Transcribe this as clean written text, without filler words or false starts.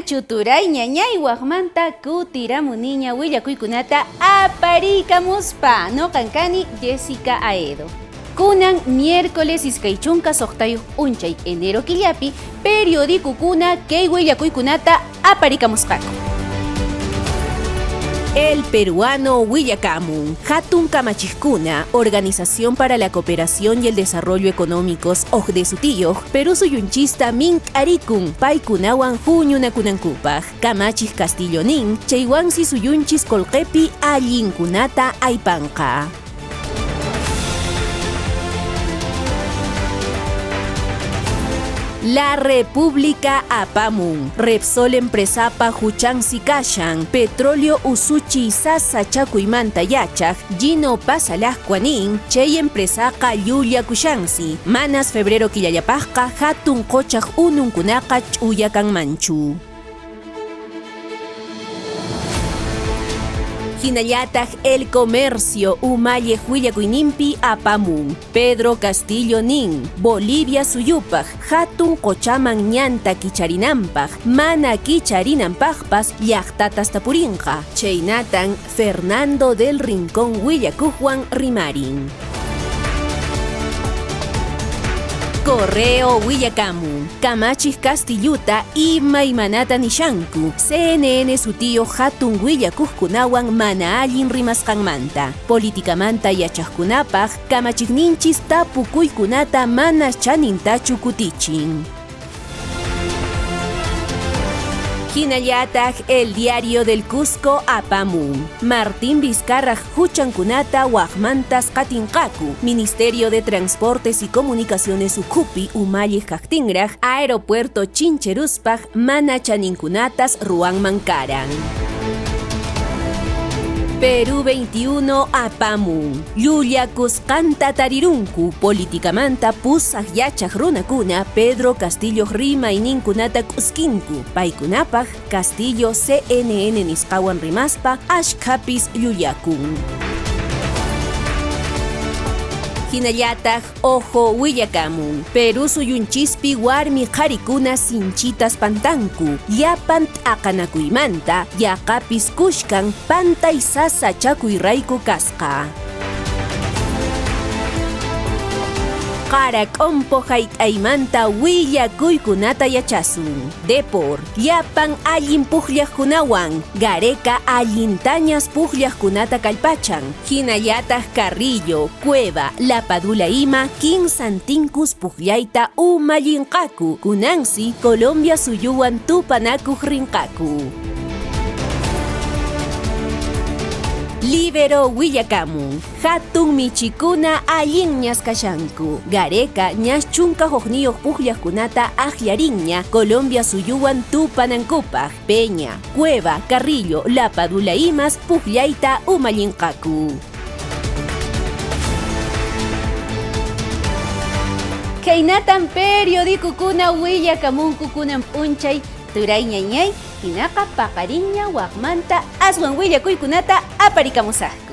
Allinchu turay ñañay waqmanta kutiramuniña willakuykunata apariykamuspa. Noqan kani Jessica Aedo. Kunan miércoles 26 p'unchay enero killapi periodicokuna kay willakuykunata aparikamusqaku. El Peruano willakamun, Hatun Kamachiqkuna, Organización para la Cooperación y el Desarrollo Económicos, OCDE sutiyuq, Perú suyunchista mink'arikun, paykunawan huñunakunankupaq. Kamachiq Castillo nin, chaywansi suyunchis qullqipi allinkunata aypanqa. La República apamun, Repsol empresapa huchansi kashan, petróleo usuchiy sasachakuymanta yachaq, Gino Pasalacqua nin, chay empresaqa llullakushansi, manas febrero killallapaqqa hatun quchaq ununkunaqa ch'uya kanmanchu. Hinallataq El Comercio umalliq willakuyninpi apamun, Pedro Castillo nin, Bolivia suyupaq hatun quchaman ñanta kicharinanpaq, mana kicharinanpaqpas llaqtatas tapurinqa, chaynatan Fernando del Rincón willakuqwan rimarin. Correo willakamun, Kamachiq Castilluta imaymanata nishanku, CNN sutiyuq hatun willakuqkunawan mana allin rimasqanmanta. Politicamanta yachaqkunapaq kamachiqninchis tapukuykunata mana chanintachu kutichin. Hinallataq El Diario del Cusco apamun, Martín Vizcarraq huchankunata waqmantas qatinqaku, Ministerio de Transportes y Comunicaciones ukhupi umalliq kaqtinraq Aeropuerto Chincheruspaq mana chaninkunatas ruwanman karan. Perú 21 apamun, llullakusqanta tarirunku politicamanta pusaq yachaq runakuna Pedro Castillo rimayninkunata k'uskinku, paykunapaq Castillo CNN nisqawan rimaspa ashkhapis llullakun. Hinallataq Ojo willakamun, Perú suyunchispi warmi qharikuna sinchitas pantanku, llapan t'aqanakuymanta yaqapis kushkan pantay sasachakuyrayku kasqa. Qarak'ompo hayt'aymanta willakuykunata yachasun. Depor, llapan allin pukllaqkunawan, Gareca allintañas pukllaqkunata kallpachan, hinallataq Carrillo, Cueva, Lapadula ima kinsantinkus pukllayta umallinqaku, kunansi Colombia suyuwan tupanakuq rinqaku. Libero willakamun, Hatun michikuna allinñas kashanku, Gareca ñas 11 pukllaqkunata akllarinña Colombia suyuwan tupanankupaq, Peña, Cueva, Carrillo, Lapadula imas pukllayta umallinqaku. Khaynatan periodicokuna willakamunku kunan p'unchay turay ñañay, hinaqa paqarinña waqmanta aswan willakuykunata aparikamusaqku.